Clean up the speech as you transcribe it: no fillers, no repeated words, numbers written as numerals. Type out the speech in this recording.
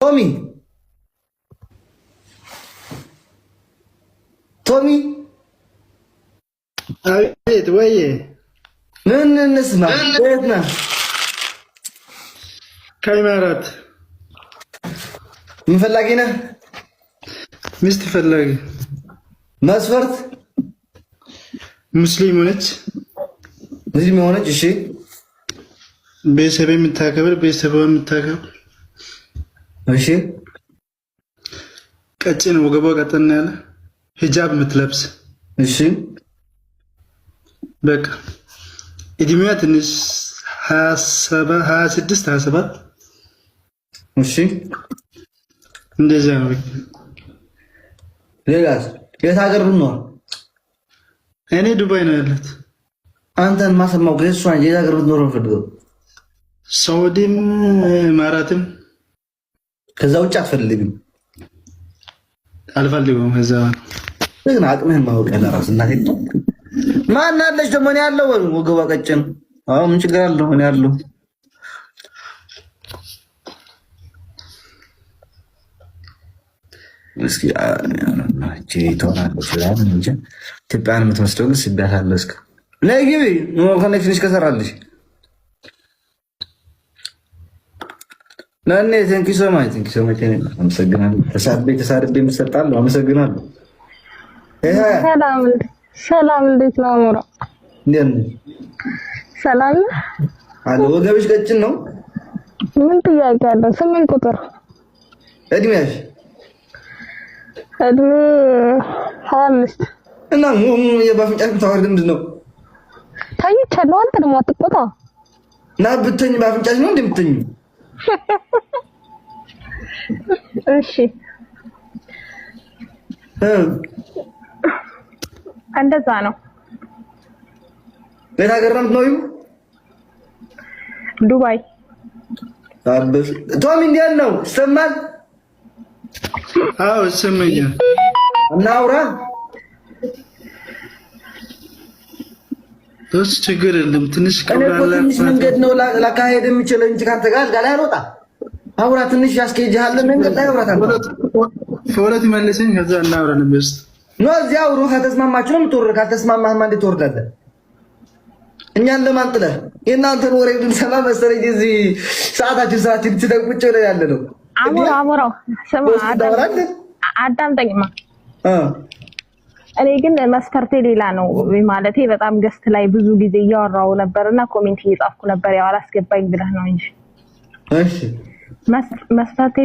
ቶሚ፣ ቶሚ። አቤት። ወይ። ምን እንስማ? የት ነህ? ከኢማራት። ምን ፈላጊ ነህ? ሚስት ፈላጊ። መስፈርት? ሙስሊም ሆነች። ሙስሊም የሆነች፣ እሺ። ቤተሰብ የምታከብር፣ ቤተሰብ የምታከብር። እሺ። ቀጭን፣ ወገቧ ቀጠን ያለ፣ ሂጃብ የምትለብስ። እሺ። በቃ እድሜዋ ትንሽ 26፣ 27። እሺ። እንደዚያ ነው። ሌላስ? የት ሀገር ብትኖር? እኔ ዱባይ ነው ያለት። አንተን ማሰማው እሷን የት ሀገር ብትኖር ነው የምፈልገው? ሳውዲም ኢማራትም። ከዛ ውጭ አትፈልግም? አልፈልግም። ከዛ ግን አቅምህን ማወቅ ያለ ራስ እናቴ ማን አለች ደግሞ? እኔ ያለው ወገቧ ቀጭን። አዎ፣ ምን ችግር አለው? እኔ ያለው እስኪ ትሆናለች እንጂ ኢትዮጵያን የምትመስለው ግን ስቢያታለሁ። እስኪ ነይ ግቢ፣ connection ሽ ከሰራልሽ ነኔ። Thank you so much, thank you so much። አመሰግናለሁ። ተሳድቤ ተሳድቤ የምትሰጣለሁ። አመሰግናለሁ። ሰላም ሰላም፣ እንዴት ነው አሞራ? እንዴት ነው? ሰላም። አለ። ወገብሽ ቀጭን ነው። ምን ጥያቄ አለው? 8 ቁጥር። እድሜሽ? እድሜ 25። እና የባፍንጫሽ የምታወሪው ምንድን ነው? ተኝቻለሁ። አንተ ደግሞ አትቆጣ። እና ብተኝ በአፍንጫሽ ነው እንደምትተኝ? እሺ፣ እንደዛ ነው። ቤት ሀገር ነው የምትኖሪው? ዱባይ። ቶሚ፣ እንዴት ነው? ይሰማል? አዎ፣ ይሰማኛል። እናውራ። እሱ ችግር የለም። ትንሽ ትንሽ መንገድ ነው ላካሄድ የምችለው እንጂ ካንተ ጋር አልጋ ላይ አልወጣም። አውራ፣ ትንሽ ያስኬጅሃል መንገድ ላይ አውራት። አንተ ሁለት መልሰኝ፣ ከዛ እናውራ ነው የሚወስድ። No፣ እዚያ አውሩ። ከተስማማችሁ ነው የምትወርድ። ካልተስማማህማ እንዴት ትወርዳለህ? እኛን ለማን ጥለህ? የእናንተን ወሬ ብንሰማ መሰለኝ እዚህ ሰዓታችን ሰዓችን ትተን ቁጭ ብለን ያለ ነው። አሞራው፣ አሞራው፣ ስማ፣ አዳምጠኝማ። እኔ ግን መስፈርቴ ሌላ ነው። ማለቴ በጣም guest ላይ ብዙ ጊዜ እያወራው ነበር እና comment እየጻፍኩ ነበር። ያው አላስገባኝ ብለህ ነው እንጂ እሺ። መስፈርቴ